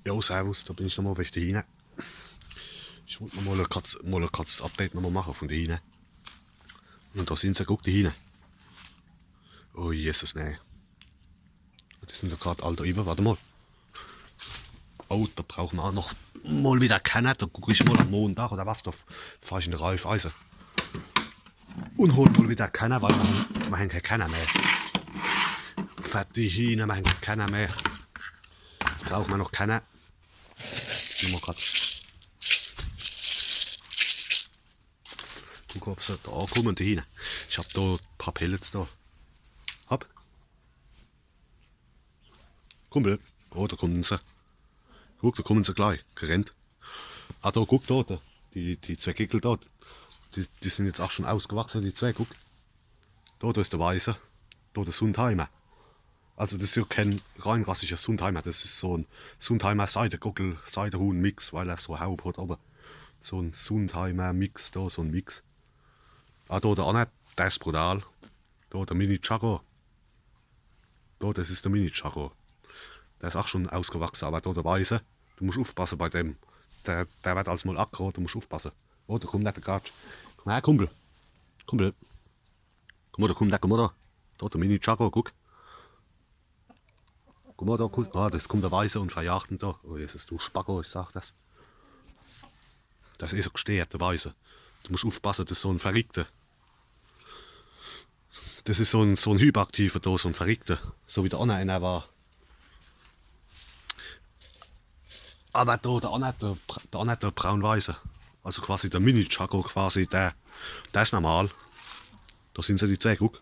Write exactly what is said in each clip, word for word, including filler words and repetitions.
Jo, servus, do bin ich nochmol wege de Hiehner. Ich wollt nochmol e korz, mol e korzes Update nochmol mache vun de Hiehner. Un do sin se, guck, die Hiehner. Oh Jesus, nee. Die sin doch grad all do iwwer, wart emol. Oh, do brauche mer ach nochmol widder Kerner. Do guck ich mol am Montag oder was, do fahr ich in de Raiffeise. Un hol mol widder Kerner, weil mer, mer hän kee Kerner meh. Fer die Hiehner, mer hän kee Kerner meh. Brauche mer noch Kerner. Geh mol grad. Guck, ob se do kumme, die Hiehner. Ich hab do e paar Pellets do. Hopp. Kumpel. Oh, do kumme se. Guck, do kumme se glei gerennt. Ah, do, guck do, do. Die, die zwee Geckel do. Die, die sin jetzt ach schun ausgewachse, die zwee, guck. Do, do is de Weiße. Do, de Sundheimer. Also das is jo kee reinrassiger Sundheimer, das is so e Sundheimer Seidegockel, Seidehuhn-Mix, weil er so Haub hot, awwer so e Sundheimer Mix, do so e Mix. Ah, do de anner, der is brutal. Do de Mini Chaco. Do, das is de Mini Chaco. Der is ach schun ausgewachse, awwer do de Weiße, du musch uffpasse bei dem. Der, der werd als mol aggro, du musch uffpasse. Oh, do kummt net de Gatsch. Kumm her, Kumpel. Kumpel. Guck mol, do kummt der, guck mol do. Do, de Mini Chaco, guck. Guck mol do, guck. Ah, do kummt de Weiße un verjagt en do. Oh Jesus, du Spacko, ich sag das. Das is so gesteert, de Weiße. Du musch uffpasse, das is so e Verrickter. Das is so e, so e Hyperaktiver do, so e Verrickter. So wie de anner eener war. Awwer do, de anner, de, bra-, de anner, de braun-weiße. Also quasi de Mini Chaco quasi, der, der is normal. Do sin se die zwee, guck.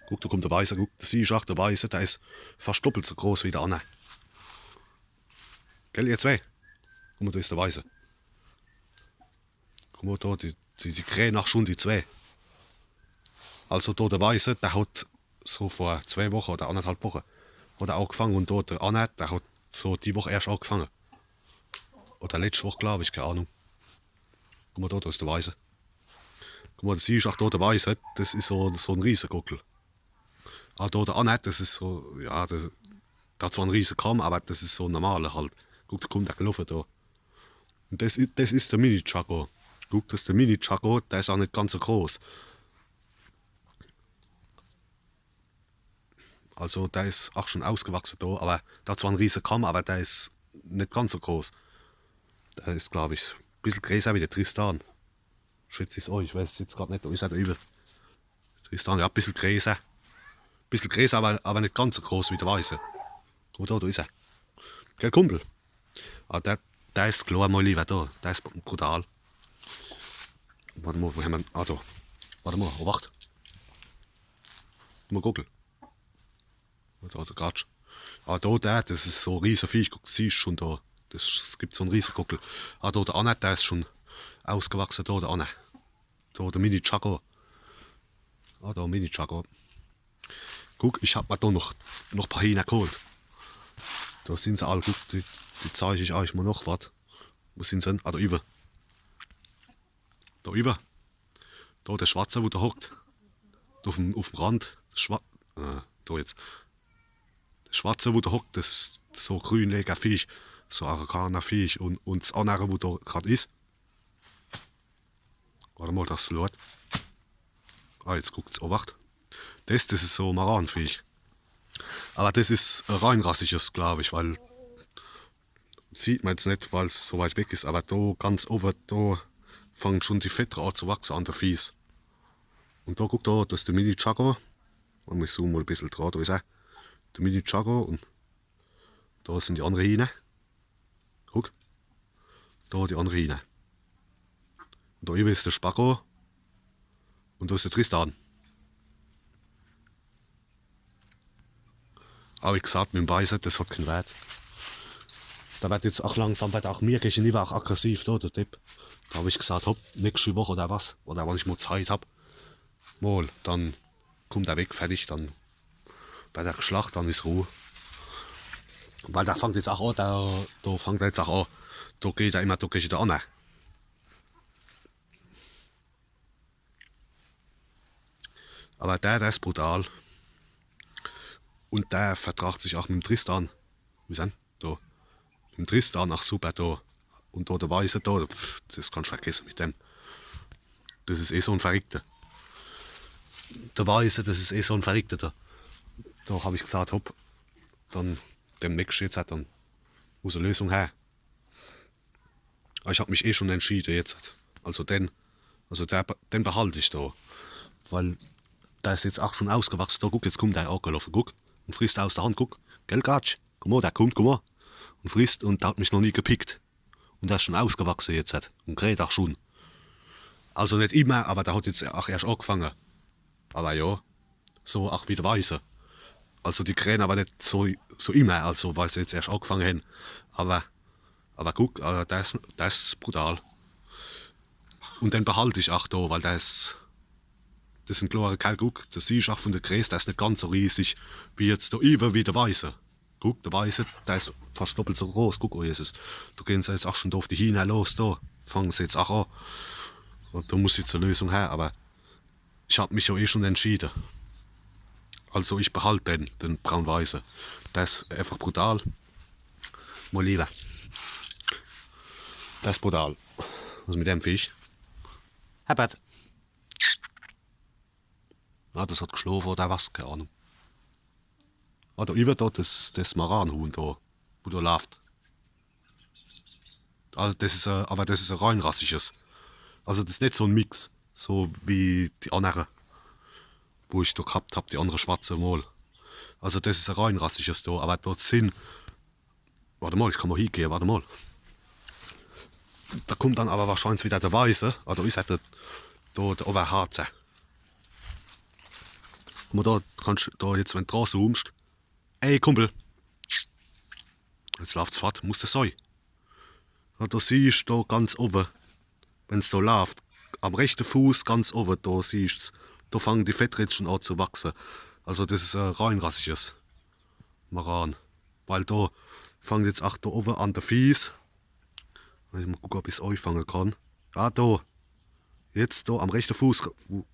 Guck, do kummt de Weiße, guck, do siehsch ach, de Weiße, der is fascht doppelt so groß wie de anner. Gell, ihr zwee? Guck mol, do is de Weiße. Guck mol do, die, die, die krähe ach schun, die zwee. Also do de Weiße, der hot so vor zwee Woche oder annerthalb Woche hot er aagfange un do de anner, der hot so die Woch erscht aagfange. Oder letscht Woch, glaab ich, kee Ahnung. Guck mol do, do is de Weiße. Guck mol, do siehsch ach do de Weiße, das is so, so e Riesegockel. Ah, do de anner, das is so, ja, der, der hot zwar e Riesekamm, awwer das is so e normaler halt. Guck, do kummt der geloffe do. Un das i-, das is de Mini Chaco. Guck, das is de Mini Chaco, der is ach net ganz so groß. Also der is ach schun ausgewachse do, awwer der hot zwar e Riesekamm, awwer der is net ganz so groß. Der is, glaab ich, e bissel greeßer wie de Tristan. Schätz ich, oh, ich weiß es jetzt grad net, do is er, de Iwwel. Tristan, ja, e bissel greeßer. E bissel greeßer, awwer, awwer net ganz so groß wie de Weiße. Guck mol do, do is er. Gell, Kumpel? Ah, der, der is klor, mei Liewer, do. Der is brutal. Wart emol, wo hämmer en? Ah, do. Wart emol, oh, wart. Mol gucke. Do, de Gatsch. Ah, do, der, das is so e Rieseviech. Guck, siehsch schun do. Das, es gibt so e Riesegockel. Ah, do, de anner, der is schun ausgewachse, do, de anner. Do, de Mini Chaco. Ah, do, Mini Chaco. Guck, ich hab mer do noch, noch e paar Hiehner geholt. Do sin se all, guck, die, die zeig ich eich mol noch, wart. Wo sin se dann? Ah, do iwwer. Do iwwer. Do, de Schwarze, wo do hockt. Uff'm, uff'm Rand. De Schwa-, äh, do jetzt. De Schwarze, wo do hockt, das is so Grünleger-Viech. So Araucana-Viech. Un, un s annere, wo do grad is. Wart emol, das lort. Ah, jetzt guckt's. Oh, wart. Das, das is so Maranviech. Awwer das is e reinrassiges, glaab ich, weil sieht mer jetzt net, weil's so weit weg is, awwer do ganz owwe, do fange schun die Feddere aa zu wachse an de Fieß. Un do, guck do, das is de Mini Chaco. Un ich zoome mol e bissel dra, do is er. De Mini Chaco un do sin die annere Hiehner. Guck. Do die annere Hiehner. Un do iwwer is de Spacko. Un do is de Tristan. Awwer wie gesaat, mit em Weiße, das hot kee Wert. Der werd jetzt aa langsam, werd aa mir gegeniwwer aa aggressiv, do, de Depp. Do hab ich gesaat, hopp, nächscht Woch oder was, oder wann ich mol Zeit hab, mol, dann kummt er weg, fertig, dann werd er geschlacht, dann is Ruh. Weil der fangt jetzt aa aa, der, do fangt er jetzt aa aa, do geht er immer, do geht er aa, ne? Awwer der, der is brutal. Un der vertragt sich aa mit em Tristan. Wie is en? Do. Im Tristan, ach super, do. Un do de Weiße, do, pff, des kannsch vergesse mit dem. Des is eh so en Verrickte. De Weiße, des is eh so en Verrickte, do. Do hab ich gsaat, hopp, dann dem nächschte jetzt halt, dann muss e Lösung her. Ah, ich hab mich eh schun entschiede jetzt. Also den, also der, den behalt ich do. Weil der is jetzt ach schun ausgewachse. Do, guck, jetzt kummt der ageloffe, guck. Un frisst aus de Hand, guck. Gell, Gatsch? Guck mol, der kummt, guck mol. Un frisst un der hat mich noch nie gepickt. Un der is schun ausgewachse jetzt. Un kräht ach schun. Also net immer, awwer der hat jetzt ach erscht agfange. Awwer jo, so ach wie de Weiße. Also die krähen awwer net so, so immer, also weil se jetzt erscht agfange hen. Awwer, awwer guck, äh, des, des is brutal. Un den behalt ich ach do, weil des, des is en klore Kerl, guck, des siehsch ach vun de Greeß, der is net ganz so riesig wie jetzt do iwwe, wie de Weiße. Guck, de Weiße, der is fascht doppelt so groß. Guck, oh Jesus, do gehn se jetzt ach schun do uff die Hiehner los, do fange se jetzt ach a. Un do muss jetzt e Lösung her, awwer ich hab mich jo eh schun entschiede. Also ich behalt den, den Braun-Weiße. Der is äfach brutal. Mei Liewer. Der is brutal. Was mit dem Viech? Herbert. Ah, des hat gschlofe oder was? Kee Ahnung. Ah, do iwwer do, des, des Maranhuhn do, wo do laaft. Also des is, äh, awwer des is e reinrassiges. Also des is net so en Mix, so wie die annere, wo ich do ghabt hab, die annere schwarze mol. Also des is e reinrassiges do, awwer dort sin, wart emol, ich kann mol hiegehe, wart emol. Do kummt dann awwer wahrscheinlich widder de Weiße, oder is halt de, do de Owwerharzer. Guck mol, do kannsch do jetzt, wenn de dra zoomsch, ey, Kumpel. Jetzt laaft's fort, muss des sei. Ja, do siehsch do ganz owwe, wenn's do laaft, am rechte Fuß ganz owwe, do siehsch's, do fangen die Feddere jetzt schun a zu wachse. Also des is e reinrassiges Maran. Weil do fangt jetzt ach do owwe an de Fieß. Mol gucke, ob ich's eifange kann. Ah, do. Jetzt do am rechte Fuß, wo,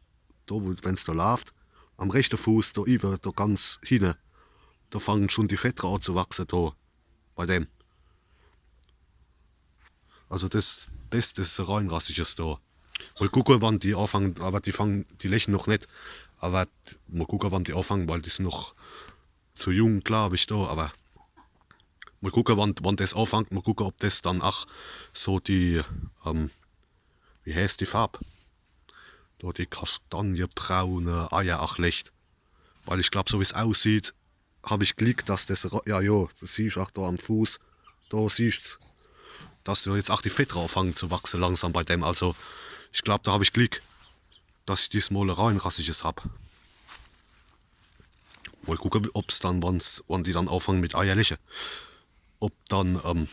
do, wo, wenn's do laaft, am rechte Fuß, do iwwer, do ganz hinne, do fangen schun die Feddere a zu wachse, do, bei dem. Also des, des, des is e reinrassiges do. Mol gucke, wann die afangen, awwer die fangen, die lechen noch net. Awwer mol gucke, wann die afangen, weil die sin noch zu jung, glaab ich, do, awwer mol gucke, wann, wann des afangt, mol gucke, ob des dann ach so die, ähm, wie heißt die Farb? Do die kastanienbraune Eier ach lecht. Weil ich glaab, so wie's aussieht, hab ich Glick, dass des ra-, ja, jo, des siehsch ach do am Fuß, do siehsch's, dass do jetzt ach die Feddere afangen zu wachse langsam bei dem. Also, ich glaab, do hab ich Glick, dass ich diesmol e reinrassiges hab. Mol gucke, ob's dann, wann's, wann die dann afangen mit Eier leche. Ob dann, ähm,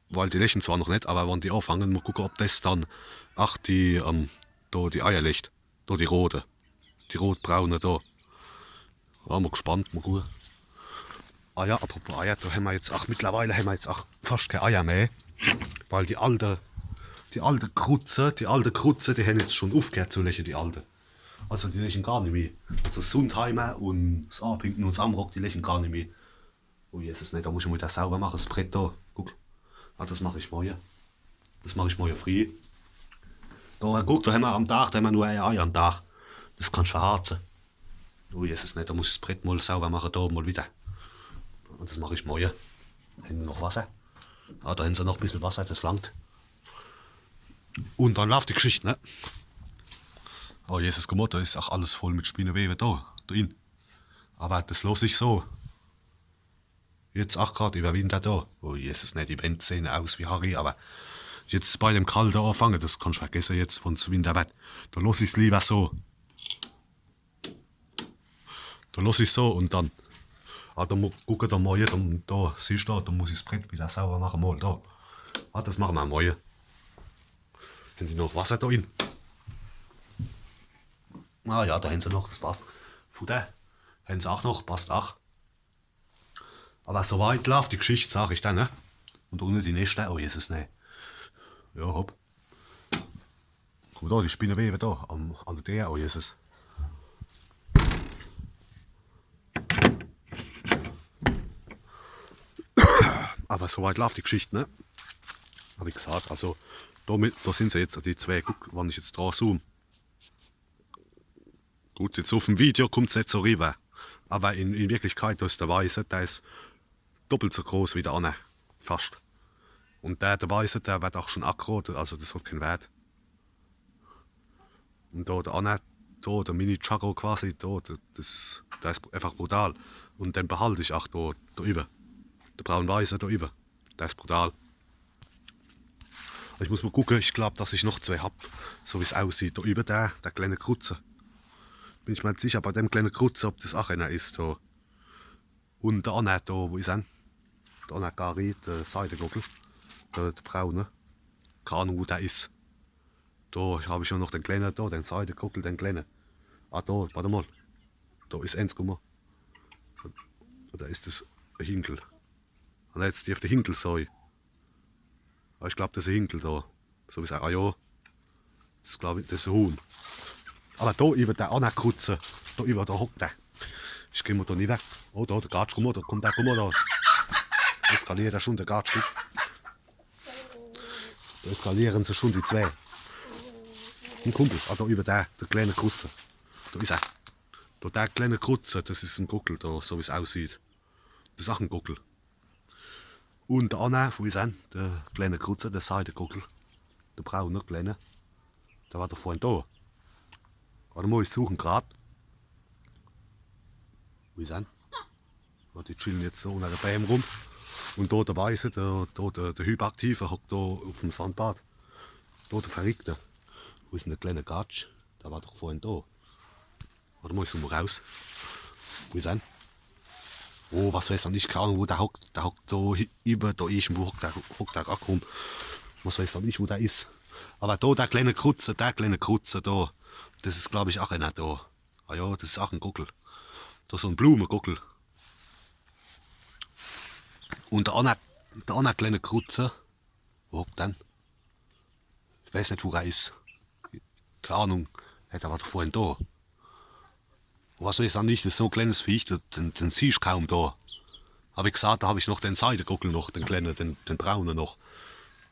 weil die lechen zwar noch net, awwer wann die afangen, mol gucke, ob des dann, ach, die, ähm, do die Eier lecht. Do die rote. Die rotbraune do. Ja, mol gspannt, mol gucke. Ah ja, apropos Eier, do hämmer jetzt, ach, mittlerweile hämmer jetzt ach fascht kee Eier meh. Weil die alte, die alte Krutze, die alte Krutze, die hän jetzt schun uffgheert zu leche, die alte. Also die lechen gar nimmi. Also Sundheimer un 's Orpington un 's Amrock, die lechen gar nimmi. Oh Jesus, nee, do muss ich mol widder sauwer mache, 's Brett do. Guck. Ah, des mach ich morje. Des mach ich morje frieh. Do, guck, do hämmer am Daach, do hämmer nur e Ei am Daach. Des kannsch verharze. Oh Jesus, nee, do muss ich 's Brett mol sauwer mache, do mol widder. Un des mach ich morje. Hän noch Wasser? Ah, do hän se noch bissel Wasser, des langt. Un dann laaft die Gschicht, ne? Oh Jesus, guck mol, do is ach alles voll mit Spinnewewe do, do in. Awwer des loss ich so. Jetzt ach grad iwwer Winter do. Oh Jesus, nee, die Wänd sehn aus wie Harry, awwer jetzt bei dem Kalte afange, des kannsch vergesse jetzt, wann's Winter werd. Do loss ich's liewer so. Do loss ich's so un dann, ah, do mu-, gucke do mol, do, do, siehsch do, do muss ich 's Brett widder sauwer mache, mol do. Ah, des mache mer mol. Hän die noch Wasser do in? Ah ja, do hän se noch, des passt. Futter hän se ach noch, passt ach. Awwer so weit laaft die Gschicht, sag ich dann, ne? Un unne die Neschter, oh Jesus, nee. Ja, hopp. Guck mol do, die Spinnewewe do, am, an de Deer, oh Jesus. Awwer so weit laaft die Geschicht, ne? Hab ich gesaat, also, do, do sin se jetzt, die zwee. Guck, wann ich jetzt dra zoom. Gut, jetzt uff'm Video kummt's net so riwwer. Awwer in, in Wirklichkeit, do is de Weiße, der is doppelt so groß wie de anner. Fascht. Un der, de Weiße, der werd aach schun aggro, also des hot kee Wert. Un do de anner, do de Mini-Chaco quasi, do, de, des, der is einfach brutal. Un den behalt ich aach do, do iwwer. De braun-weiße do iwwer. Der is brutal. Ich muss mol gucke, ich glaab, dass ich noch zwee hab. So wie's aussieht. Do iwwer der, de klenne Krutze. Bin ich mer net sicher, bei dem klenne Krutze, ob des aach ener is, do. Un de anner do, wo is en? De anner Gari, de Seidegockel. De, de braune. Kee Ahnung, wo der is. Do hab ich jo noch den klenne, do, den Seidegockel, den klenne. Ah, do, wart emol. Do is ens, guck mol. Oder is des e Hinkel? Ah, ne, jetzt dierft de Hinkel sei. Ah, ich glaab, des is e Hinkel do. So wie's, ah jo. Des glaab ich, des is e Huhn. Awwer do iwwer de anner Krutze, do iwwer, do hockt er. Ich geh mol do niwwer. Oh, do, de Gatsch, guck mol, do kummt er, guck mol do. Eskaliert er schun, de Gatsch, guck. Do eskaliere se schun, die zwee. En Kumpel, ah, do iwwer der, de klenne Krutze. Do is er. Do de klenne Krutze, des is en Gockel do, so wie's aussieht. Des is aach en Gockel. Un de anner, wo is en? De klenne Krutze, de Seidegockel. De braune klenne. Der war doch vorhin do. Wart emol, ich such en grad. Wo is en? Jo, die chille jetzt so unner de Bääm rum. Un do de Weiße, de, do de, de Hyperaktive, hockt do uff'm Sandbad. Do de Verrickte. Wo is en de klenne Gatsch? Der war doch vorhin do. Wart emol, ich zoom mol raus. Wo is en? Oh, was weeß dann ich, kee Ahnung, wo der hockt. Der hockt do hi-, iwwer do irgendwo, hockt der, hockt der aach rum. Was weeß dann ich, wo der is. Awwer do, de klenne Krutze, de klenne Krutze do. Des is, glaab ich, aach ener do. Ah jo, des is aach en Gockel. Do so en Blumegockel. Un de anner, de anner klenne Krutze. Wo hockt en? Ich weeß net, wo er is. Kee Ahnung. Hä, der war doch vorhin do. Un was weeß dann ich, des is so e klennes Viech, den, den siehsch kaum do. Hab ich gesaat, do hab ich noch den Seidegockel noch, den klenne, den, den braune noch.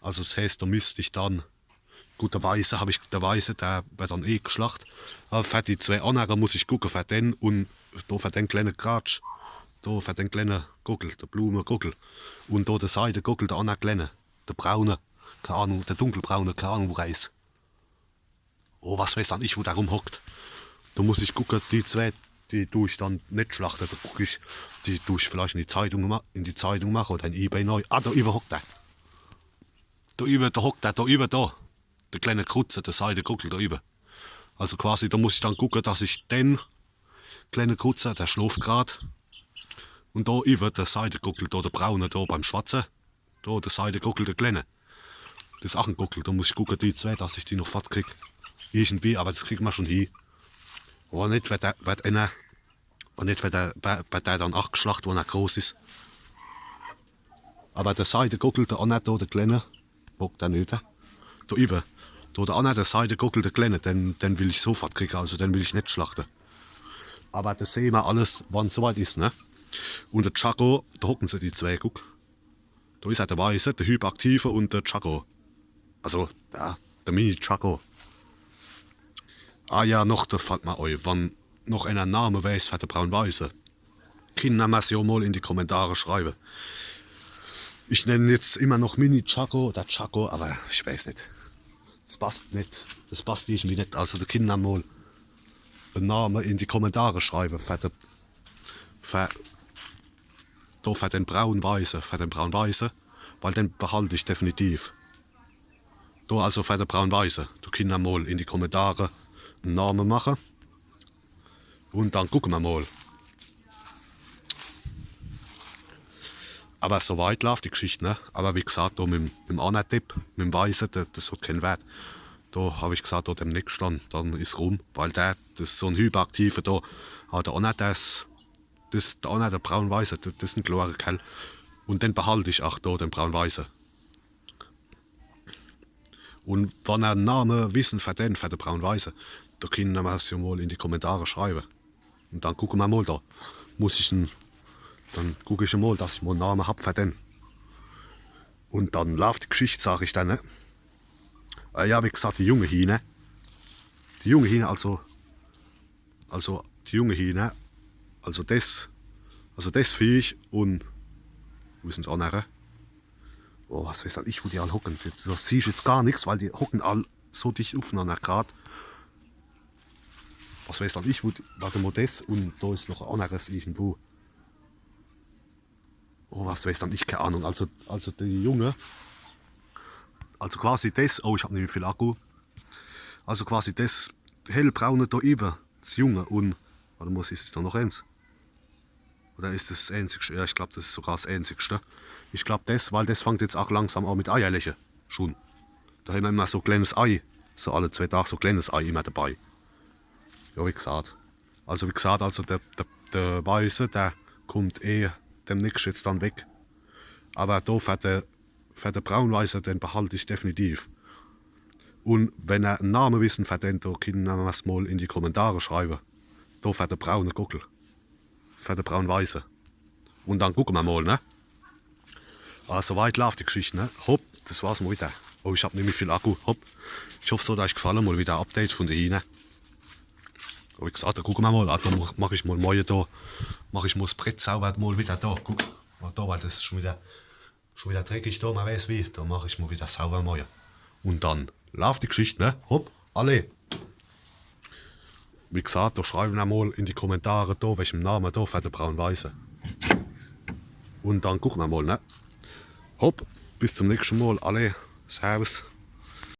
Also des heeßt, do misst ich dann, gut, de Weiße hab ich, de Weiße, der werd dann eh geschlacht. Awwer fer die zwee annere muss ich gucke, fer den un do fer den klenne Gatsch. Do fer den klenne Gockel, de Blumegockel. Un do de Seidegockel, de anner klenne. De braune, kee Ahnung, de dunkelbraune, kee Ahnung, wo er is. Oh, was weeß dann ich, wo der rumhockt. Do muss ich gucke, die zwee, die du ich dann net schlachte. Do guck ich, die du ich vielleicht in die Zeitung ma-, in die Zeitung mache oder in eBay nei. Ah, do iwwer hockt er. Do iwwer, do hockt er, do iwwer, do. De klenne Krutze, de Seidegockel, do iwwer. Also quasi, do muss ich dann gucke, dass ich den klenne Krutze, der schlooft grad. Un do iwwer de Seidegockel, do de braune, do beim Schwarze. Do, de Seidegockel, de klenne. Des is aach en Gockel, do muss ich gucke, die zwee, dass ich die noch fortkrieg. Irgendwie, awwer des kriege mer schun hie. Wann net, werd der, werd ener, wann net, werd der, werd, werd der dann aach geschlacht, wann er groß is. Awwer de Seidegockel, de anner do, de klenne, hockt der net do iwwer. Do de anner, de Seidegockel, de klenne, den, den will ich sofort kriege, also den will ich net schlachte. Awwer des sehe mer alles, wann's so weit is, ne? Un de Chaco, do hocke se, die zwee, guck. Do is er, de Weiße, de Hyperaktive un de Chaco. Also, jo, de Mini-Chaco. Ah jo, noch, do fallt mer ei, wann noch ener en Name weeß fer de Braun-Weiße. Kinner mer's jo mol in die Kommentare schreiwe. Ich nenn en jetzt immer noch Mini-Chaco oder Chaco, awwer ich weeß net. Des passt net. Des passt irgendwie net. Also, do kinner mol en Name in die Kommentare schreiwe, fer de, fer, do fer den Braun-Weiße, fer den Braun-Weiße, weil den behalt ich definitiv. Do also fer de Braun-Weiße, do kinner mol in die Kommentare en Name mache. Un dann gucke mer mol. Awwer so weit laaft die Geschicht, ne? Awwer wie gesaat, do mit, mit dem anner Depp, mit dem Weiße, do, des hot keen Wert. Do hab ich gesaat, do demnächst dann, dann is rum, weil der, des is so en Hyperaktive do. Awwer de anner, des, des, de anner, de Braun-Weiße, des, des is en klore Kerl. Un den behalt ich aach do, den Braun-Weiße. Un wann er en Name wisse fer den, fer de Braun-Weiße, do kinner mer's jo mol in die Kommentare schreiwe. Un dann gucke mer mol do. Muss ich en, dann guck ich mol, dass ich mol en Name hab fer den. Un dann laaft die Geschicht, sag ich dann, ne? Äh, ja, wie gesagt, die junge Hiehner. Die junge Hiehner, also, also die junge Hiehner, also des, also des Viech un, wo is dann des annere? Oh, was weeß dann ich, wo die all hocken. Jetzt, do sieh ich jetzt gar nix, weil die hocken all so dicht uffenanner grad. Was weeß dann ich, wo die, wart emol, des un do is noch anneres irgendwo. Oh, was weeß dann ich, kee Ahnung. Also, also die Junge, also quasi des, oh, ich hab nimmi viel Akku. Also quasi des hellbraune do iwwer, des Junge un, wart emol, is es do noch eens? Oder is des des eenzigste? Ja, ich glaab, des is sogar des eenzigste. Ich glaab, des, weil des fangt jetzt ach langsam an mit Eierleche. Schun. Do hämmer immer so e kleenes Ei. So alle zwee Dag so e kleenes Ei immer debei. Ja, wie gesagt. Also wie gesagt, also der, der, der Weiße, der kummt eh demnächst jetzt dann weg. Awwer do fer de, fer de Braunweiße, den behalt ich definitiv. Un wenn er en Name wissen fer den, do kinne mer's mol in die Kommentare schreiwe. Do fer de braune Gockel. Fer de Braunweiße. Un dann gucke mer mol, ne? Also weit laaft die Geschicht, ne? Hopp, des war's mol widder. Oh, ich hab nimmi viel Akku. Hopp. Ich hoff, es hot eich gefalle, mol widder Update vun de Hiehner. Wie gesagt, do gucke mer mol. Ah, do mach, mach ich mol moie do. Mach ich mol 's Brett sauwer mol widder do. Guck, mol do, weil des is schun widder, schun widder dreckig do, mer weeß wie. Do mach ich mol widder sauwer moie. Un dann laaft die Geschicht, ne? Hopp, alla. Wie gesagt, do schreiwe mer mol in die Kommentare do, welchem Name do fer de Braunweiße. Un dann gucke mer mol, ne? Hopp, bis zum nächschte Mol. Alla, servus.